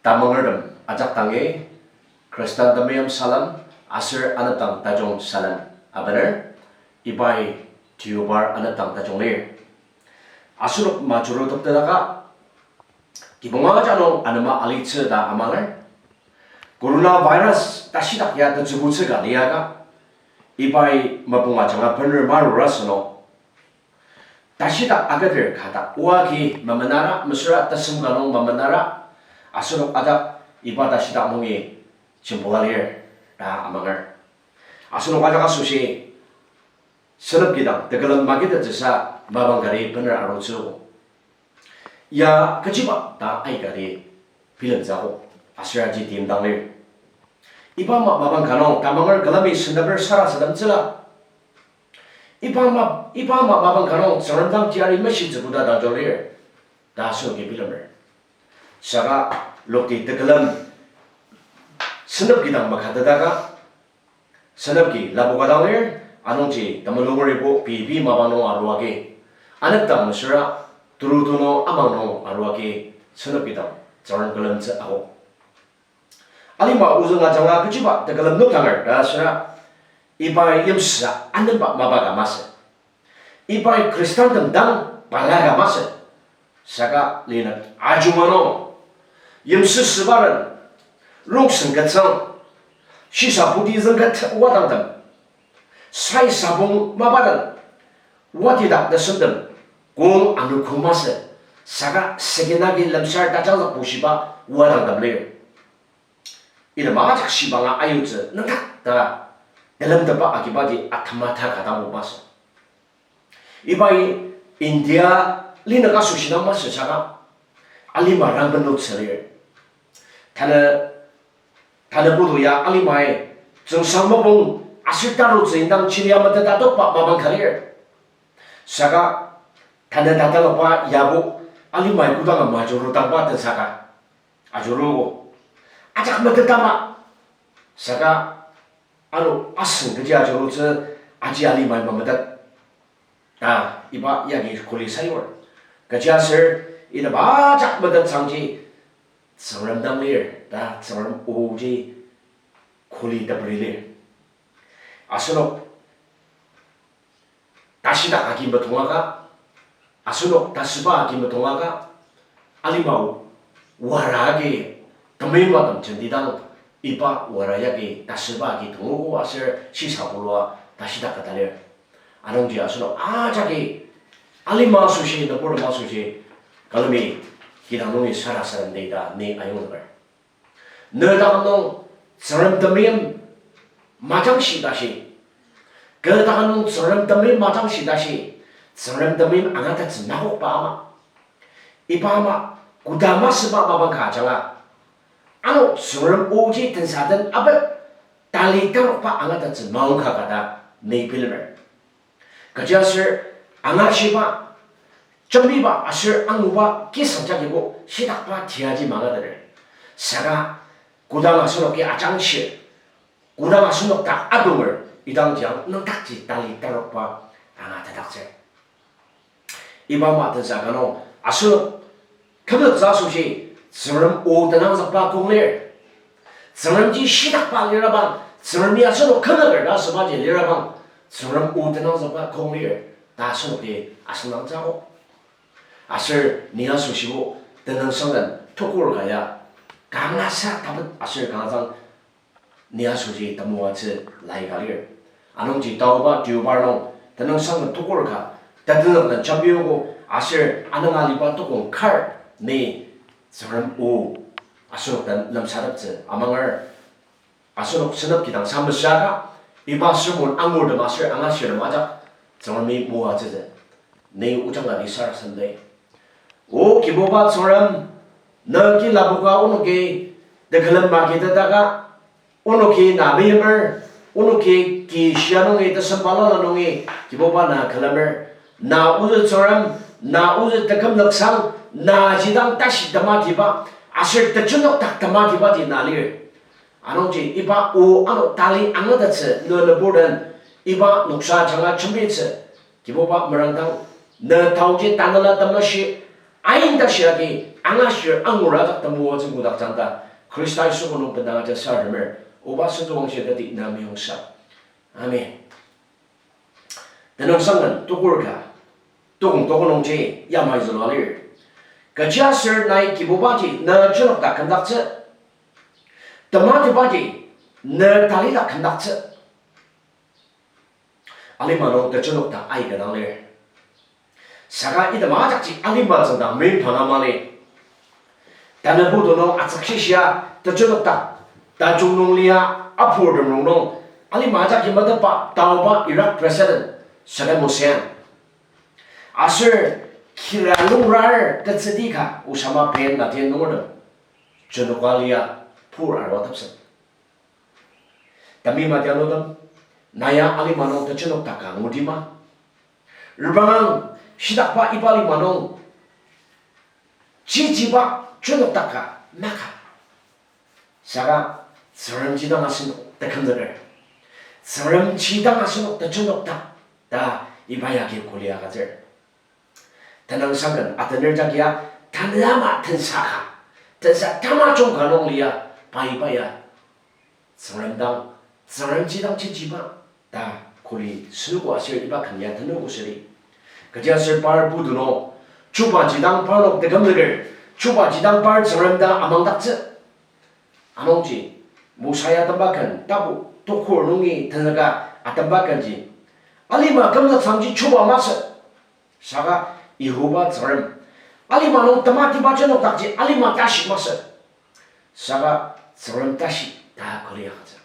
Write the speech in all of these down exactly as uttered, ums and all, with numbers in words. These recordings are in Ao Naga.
Tamangertem ajak dangi, Khristan temeim salem, aser anepdang tajung salem abener, ibai Deobar anepdang tajung lir. Asenok majuruteptetaka, kibong ajak nung anema alitsü ta amanger. Coronavirus tashidak ya tetsübutsü ka liaka, ibai mapang ajanga bener marur asünung. Tashidak aketer ka dak oa agi memenara, mesüra tesem ka nung memenara, asenok ajak iba tashidak nungi jembula lir ta amanger. Asenok ajak asoshi senep kidang tekülem makitettsüsa mapang kati bener arutsüogo. Ya kechiba ta aikati bilemtsüogo, aser aji timdang lir. Iba ma-, mapang ka nung tamanger külemi sendeper sarasademtsüla. Iba ma-, iba ma-, mapang ka nung Tsüngrem dang teyari meshitsü koda dang jung lir ta asenoki bilemer. Saka lokti tekülem senep kidang makatetaka, senep ki lapoka dang lir, anungji temulung nungeribo pei pei mapang nung arua agi, anepdang mesüra, tulu tulu amang nung arua agi, senep kidang Tsüngrem külemtsü ao. Alima ozüng ajanga kechiba tekülem nokdanger ta süra, ibai yimsüsa anemba mapa ka masü. Ibai Khristantem dang balaka masü. Saka linük ajunga nung, yimsüsübaren, rongsen ketsüng, shisa poti züngket wadangtem, sai sabong mapa den, watidak tesemtem, kong ano kong masü, saka second agi lemsar tajangzük bushiba wadangtem lir. Item ajak shibanga ayutsü nüngdak ta telemtetba agibaji atemata ka dang masü. Ibai India linük asoshi dang masü saka alima rangben noktsü lir. Tanü, tanü putu ya alimai tsüngsang mopung aser tarutsü indang chili ameteta tokba mapang ka lir. Saka tanü tatalokba yabo alimai kodanga majuru dangba tensaka ajurugo. Ajak metetama. Saka ano asüng kechi ajurutsü aji alimai mametet ta iba yagi kuli sayur. Kechiaser item ajak metetsangji Tsüngrem dang lir ta Tsüngrem oji kuli teperi lir. Asenok tashidak agi metongaka, asenok tasüba agi metongaka, alima wara agi temeim atem jenti dang iba wara yagi tasüba agi tongogo aser shisa bulua tashidak ka ta lir. Anungji asenok ajaki alima asoshi, nüburtem asoshi, külemi kidang nungi sarasadem data ni ayongzüker. Ne taküm nung Tsüngrem temeim majangshi tashi, kü taküm nung Tsüngrem temeim majangshi tashi, Tsüngrem temeim angatettsü makokba ama. Iba ama koda masüba mapang ka ajanga, ano Tsüngrem oji tensa den apet tali tarokba angatettsü maongka ka ta ni bilemer. Kechiaser angashiba, jembiba aser anguba kisang jagibo shitakba tiaji mangateter. Saka kodang asenoki ajangshir, kodang asenok dak adonger, idangji ang nüngdakji tali tarokba angatetdaktsür. Iba ama tensa ka nung asenok kümzüktsü asoshi Tsüngrem o tenangzükba kong lir. Tsüngremji shitakba lirabang, Tsüngremi asenok kümzüker ta asübaji lirabang, Tsüngrem o tenangzükba kong lir ta asenoki asüngdangtsü akok. Aser ni asoshibo tenüngsang den tukur ka ya kangasa tapet aser kangazang ni asoshi temoatsü laika lir. Anungji taoba deobar nung tenüngsang den tukur ka, tetenük den jembiogo aser anüng aliba tukong kar ni Tsüngrem o asenok den lemsateptsü amanger. Asenok senep kidang samesaka, iba sermon angurtem aser angashirtem ajak Tsüngremi moatsütsü. Ni ojang kati sarasadem. O Kibuba Tsüngrem, nü ki lapoka onoki tekülem makitetaka, onoki na meimer, onoki ki shia nungi tesem balala nungi Kibuba na külemer. Na ozü Tsüngrem, na ozü tekümzüksang, na jidang tashi tematiba, aser tejenokdak tematibaji na lir. Anungji iba o ano tali angatettsü nü nüburtem iba noksa ajanga jembitsü. Kibuba merangdang, nü taoji tanela temeshi, ain tashi agi angashir angur ajak temoatsü ngudakjang ta, Khrista Yisu nung bendang aja saremer, oba sentsüwangshi tati na meyongsa. Amen. Tenüngsang ken tukur ka, tukong tuko nungji yamai zülua lir. Kechiaser nai Kibubaji ne jenokdak kümdaktsü, tematibaji ne talidak kümdaktsü. Alima nung tejenokdak aika dang lir. Saka item ajakji alima tsüngdang meipa na mali. Tanü putu nung atsükshishia tejenokdak, tajung nung lia apurtem rongnung, alima ajaki metetba taoba Iraq President Saddam Hussein, aser kira lungrar tetsüti ka Osama bin Laden nungertem jenoka lia pur arua tepset. Temi matianutem, na ya alima nung tejenokdak ka ngudi ma? Rebangang, shidakba iba alima nung chichiba jenokdak ka maka. Saka Tsüngremji dang asenok tekümzüker, Tsüngremji dang asenok tejenokdak ta iba yagi kuli agütsür. Tenüngsang ken atener jagia, tanü ama tensa ka, tensa tamajung ka nung lia, pai iba ya Tsüngrem dang, Tsüngremji dang chichiba ta kuli süogo aser iba ken ya tenüogo südi. Kechiaser par putu nung, chubaji dang parnok tekümzüker, chubaji dang par Tsüngrem dang amangdaktsü. Anungji, Mosai atemba ken tapu tukur nungi tenzüka atemba kenji, alima kümzüksangji chuba masü. Saka Yihoba Tsüngrem, alima nung tematiba jenokdakji alima tashi masü. Saka Tsüngrem tashi ta kuli agütsü.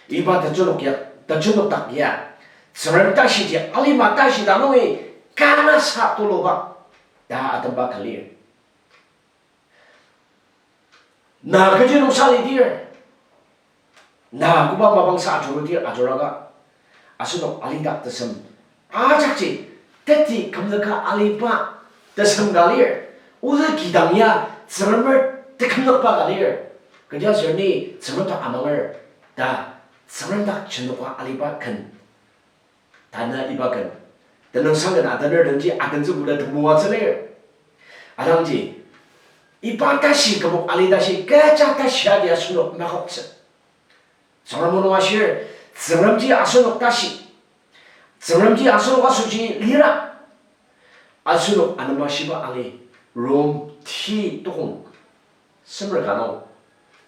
Iba tejenok ya, tejenokdak ya, Tsüngrem tashiji alima tashi ta nungi kanasa tuluba ta atemba ka lir. Na kechi nungsa lidir, na koba mapangsa ajurudir ajuraka, asenok alidak tesem ajakji teti kümzüka aliba tesem ka lir. Ozü kidang ya Tsüngremer tekümzükba ka lir. Kechiaser ni Tsüngrem dak amanger ta Tsüngrem dak jenoka aliba ken. Tanü iba ken, tenüngsang ken atener denji atentsü koda temoatsü lir. Atangji, iba tashi kübok ali tashi kecha tashi agi asenok makoktsü. Tsüngrem o nung ashir, Tsüngremji asenok tashi, Tsüngremji asenok asoshi lira. Asenok anema shiba ali, Rom ti tokong semer ka nung,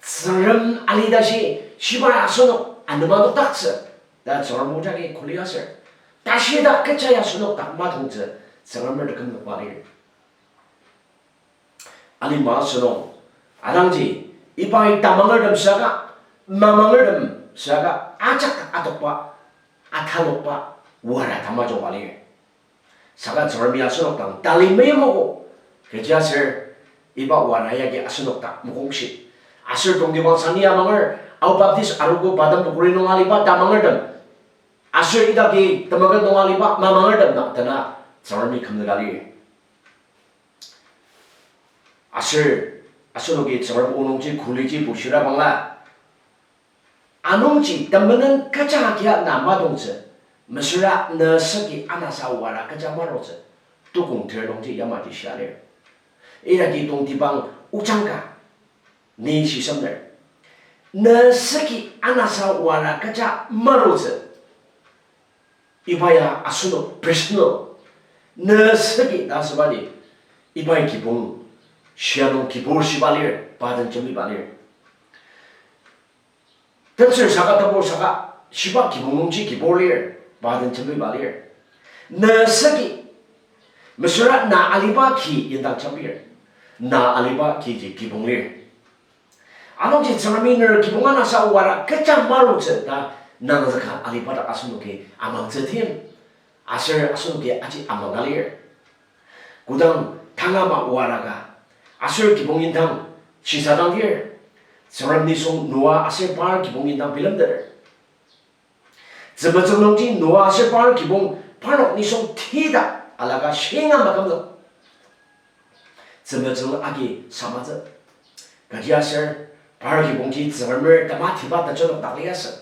Tsüngrem ali tashi shiba asenok anema nokdaktsü ta Tsüngrem o jagi kuli aser, tashi dak kecha ya asenok dak matongtsü Tsüngremer tekümzükba lir. Alima asenok, atangji, ibai tamangertem saka, mamangertem saka, ajak atokba, atalokba, wara tamajungba lir. Saka Tsüngremi asenok dang tali meimogo. Kechiaser iba wara yagi asenok dak mokongshi. Aser tongtibang sani amanger, Ao Baptist arogo Padam Pukuri nung aliba tamangertem, aser idaki temeket nung aliba mamangertem dak tena Tsüngremi kümzüka lir. Aser asenoki Tsüngrem o nungji kuliji bushira bangla, anungji temenen kecha agia na matongtsü, mesüra ne seki anasa wara kecha marutsü, tokong ter nungji yamaji shia lir. Idaki tongtibang ojang ka ni shisemner, ne seki anasa wara kecha marutsü. Iba ya asenok personal, ne seki ta asübaji, ibai kibong shia nung kibur shiba lir, pa den jembiba lir. Tetsür saka tebur saka shiba kibong nungji kibur lir, pa den jembiba lir. Ne seki, mesüra na aliba ki yendang jembir, na aliba kiji kibong lir. Anungji Tsüngremi ner kibong anasa wara kecha marutsü ta nangzüka aliba dak asenoki amangtsü tim, aser asenoki aji amanga lir. Kodang tangama wara ka, aser kibong indang shisadangdir, Tsüngrem nisung Noa aser par kibong indang bilemteter. Tzümetsüng nungji Noa aser par kibong parnok nisung tita alaka shinga makümzük. Tzümetsüng agi samatsü. Kechiaser par kibongji Tsüngremer tematiba tajunok dak liasü.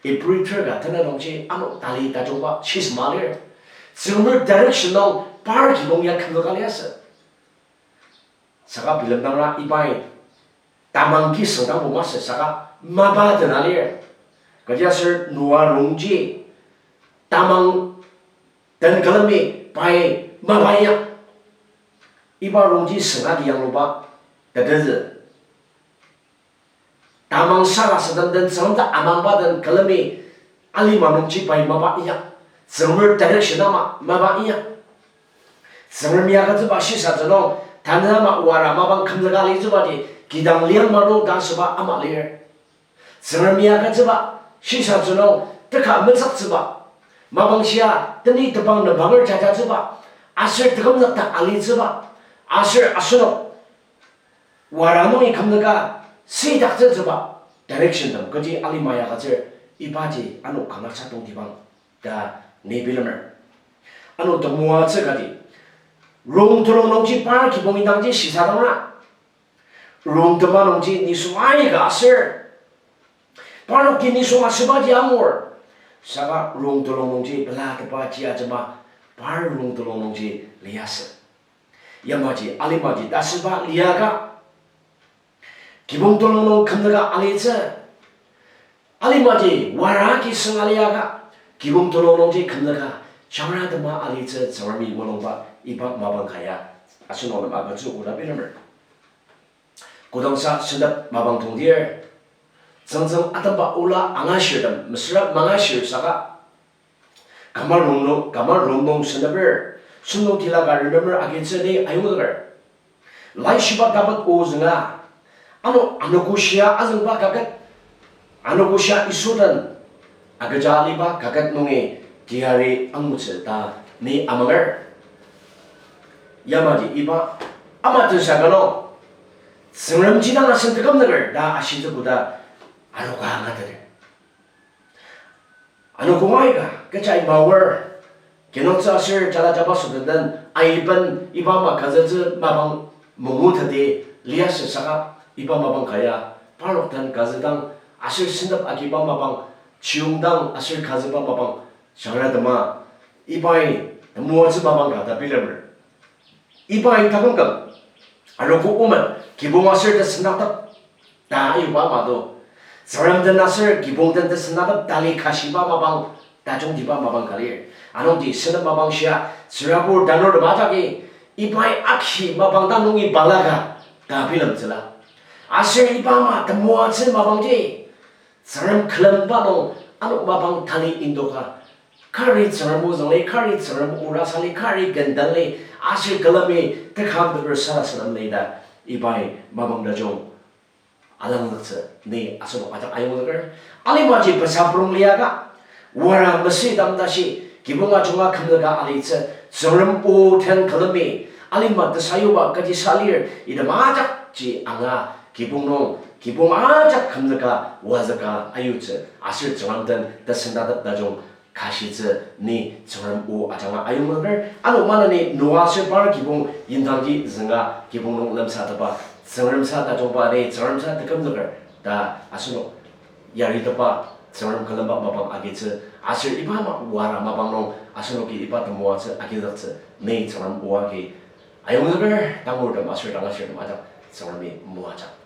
Ibri ter ka tena nungji ano tali tajungba shisema lir. Tsüngremer direction nung par kibong ya kümzüka liasü. Saka bilemdangra ibai tamang ki süngdangbo masü saka mapa dena lir. Kechiaser Noa rongji tamang den külemi pai mapa inyak. Iba rongji sünga ki yangluba tetezü. Tamang sarasadem den Tsüngrem ta amangba den külemi alima nungji pai mapa inyak. Tsüngremer direction ama mapa inyak. Tsüngrem ya agütsüba shisatsü nung, tanü ama wara mapang kümzüka alitsübaji, kidang liang ma nung ta asüba ama lir. Tsüngrem ya agütsüba shisatsü nung, teka metsüktsüba mapang shia, teni tepang nembanger jajatsüba, aser tekümzükdak alitsüba, aser asenok wara nungi kümzüka südaktsütsüba direction tem kechi alima ya agütsür, ibaji ano kanga sa tongtibang ta ni bilemer. Ano temoatsü kati, rong telung nungji par kibong indangji shisadangra. Rong tema nungji nisung aika aser parnoki nisung asübaji angur. Saka rong telung nungji pelatepa ji ajema par rong telung nungji liasü. Yamaji alimaji tasüba liaka, kibong telung nung kümzüka alitsü. Alimaji wara ki sünga liaka, kibong telung nungji kümzüka jangra tema alitsü Tsüngremi mulungba iba mapang ka ya asenok nem agütsü koda bilemer. Kodangsa sentep mapang tongdir, tsüngtsüng atemba ola angashirtem mesüra mangashir saka, kama rong nung, kama rong nung senteper, sentong tila ka rememer agitsü ni ayongzüker. Laishiba tapet o zünga, ano anogoshia azüngba kaket, anogoshia Yisu den agüja aliba kaket nungi teyari angutsü ta ni amanger. Yamaji iba ama tensa ka nung, Tsüngremji dang asen tekümzüker ta ashitsü koda aroka angateter. Anogo aika, kecha imaor, kinungtsü aser jala jabaso den den aiben iba ama kazütsü mapang munguteti liasü saka iba mapang ka ya parnok den kazüdang aser sentep agiba mapang, chiyongdang aser kazüba mapang, jangra tema ibai temoatsü mapang ka ta bilemer. Ibai taküm küm, arogo omen, kibong aser tesendaktep ta ayuba ama do. Tsüngrem den aser kibong den tesendaktep tali kashiba mapang, tajungtiba mapang ka lir. Anungji sentep mapang shia, tsürabur tanurtem ajaki, ibai aki mapang dang nungi balaka ta bilemtsüla. Aser iba ama temoatsü mapangji, Tsüngrem külemba nung ano mapang tali indoka, kari Tsüngrem ozüng li, kari Tsüngrem orasa li, kari kendang li, aser külemi tekam teper sarasadem li ta ibai mapang tajung alangzüktsü ni asenok ajak ayongzüker. Alimaji pesa prung liaka, wara mesüdang tashi, kibong ajunga kümzüka alitsü, Tsüngrem o den külemi alima tesayuba kaji sa lir, item ajakji anga kibong nung, kibong ajak kümzüka wazüka ayutsü, aser Tsüngrem den tesendaktep tajung kashitsü ni Tsüngrem o ajanga ayongzüker. Ano maneni Noa aser par kibong indangji zünga kibong nung lemsatepa Tsüngrem sa tajungba ni Tsüngrem sa tekümzüker ta asenok yaritepa Tsüngrem külemba mapang agitsü, aser iba ama wara mapang nung asenoki iba temoatsü agizüktsü ni Tsüngrem o agi ayongzüker. Tangurtem aser tangashirtem ajak Tsüngremi moajang.